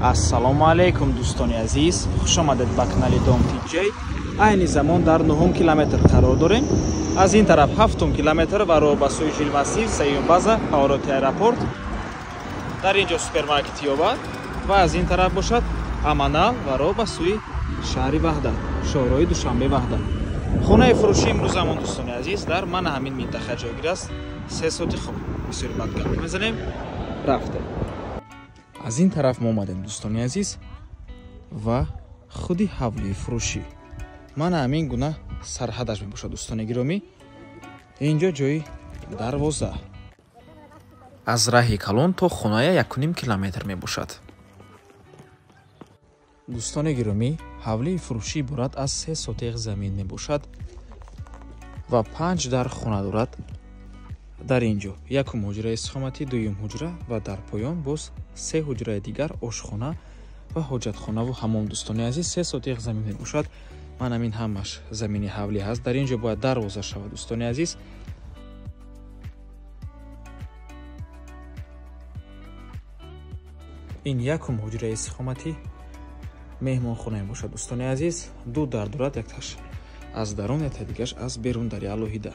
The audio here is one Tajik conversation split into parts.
Ассалому алайкум дӯстони азиз, хуш омадед ба канали Дом ТҶ. Айни замон дар 9 километр қарор дорем. Аз ин тараф 7 километр ва роҳ ба сӯи Жилмассив, сеюм база, повороти аэропорт. Дар ин ҷо супермаркет ёбад ва аз ин тараф бошад Аманал ва роҳ ба сӯи шаҳри Ваҳдат, шоҳроҳи Душанбе Ваҳдат. Хонаи фурӯшии имрӯзамон дӯстони азиз дар мана ҳамин минтақа ҷойгир аст. 3 соати хоб. Бисёри бад гап мезанем. Рафтем. Аз ин тараф мо омадем дӯстони азиз ва худи ҳавлии фурӯшӣ. Мана ҳамин гуна сарҳадаш мебошад дӯстони гиромӣ. Инҷо ҷои дарвоза. Аз раҳи калон то хоная 1.5 километр мебошад. Дӯстони гиромӣ, ҳавлии фурӯшӣ иборат аз 3 сотиқ замин мебошад ва 5 дар хона дорад. Дар ин ҷо якум ҳуҷраи истиқоматӣ, дуюм ҳуҷра ва дар поён боз 3 ҳуҷраи дигар, ошхона ва ҳоҷатхонаву ҳамом. Дӯстони азиз, 3 сотиқ замин мебошад. Ман ҳамин ҳамаш замини ҳавлӣ ҳаст. Дар ин ҷо бояд дарвоза шавад дӯстони азиз. Ин якум ҳуҷраи истиқоматӣ меҳмонхона мебошад дӯстони азиз. 2 дар дорад, якташ аз дарун, якта дигараш аз берун дари алоҳида.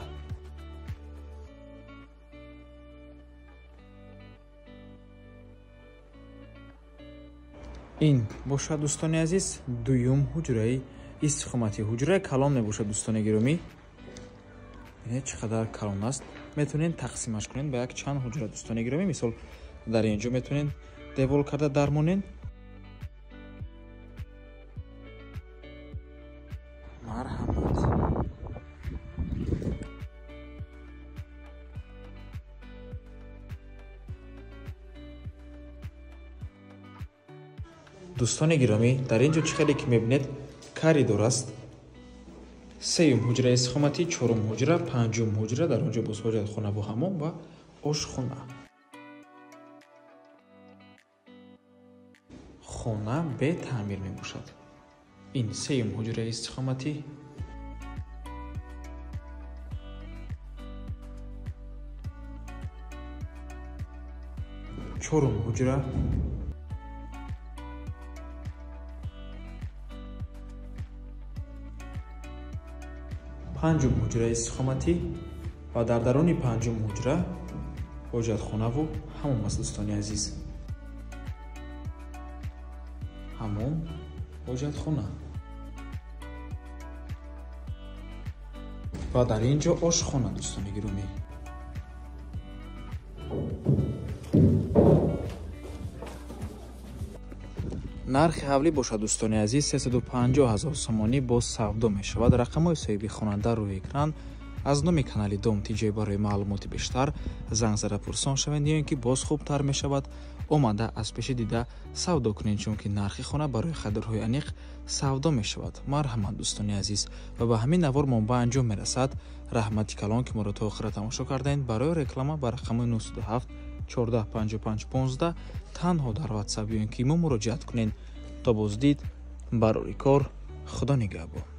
Ин бошад дӯстони азиз дуюм ҳуҷраи истиқоматӣ. Ҳуҷраи калон мебошад дӯстони гиромӣ. Бинед чӣ қадар калон аст. Метавонед тақсимаш кунед ба як чанд ҳуҷра дӯстони гиромӣ. Мисол дар ин ҷо метавонед девол карда дармонед. Марҳамат. Дӯстони гиромӣ, дар ин ҷо чӣ хеле ки мебинед коридор аст. Сеюм ҳуҷраи истиқоматӣ, чорум ҳуҷра, панҷум ҳуҷра, дар он ҷо боз ҳоҷатхона бо ҳамом ва ошхона. Хона бетаъмир мебошад. Ин сеюм ҳуҷраи истиқоматӣ. Чорум ҳуҷра. Панҷум ҳуҷраи истиқоматӣ ва дар даруни панҷум ҳуҷра ҳоҷатхонаву ҳамом аст дӯстони азиз. Ҳамом, ҳоҷатхона ва дар ин ҷо ошхона дӯстони гиромӣ. Нархи ҳавлӣ бошад дӯстони азиз 350 000 сомонӣ боз савдо мешавад. Рақамҳои соҳиби хонанда рӯи экран. Аз номи канали Дом ТҶ барои маълумоти бештар занг зада пурсон шавед ё ин ки боз хубтар мешавад омада аз пеши дида савдо кунед, чунки нархи хона барои хадирҳои аниқ савдо мешавад. Марҳамат дӯстони азиз. Ва ба ҳамин навор мо ба анҷом мерасад. Раҳмати калон ки моро то охира тамошо кардед. Барои реклама ба рақами 907 14 55 15 танҳо дар WhatsApp ё ин ки мо муроҷиат кунед. То боздид, барори кор, Худо нигаҳбон.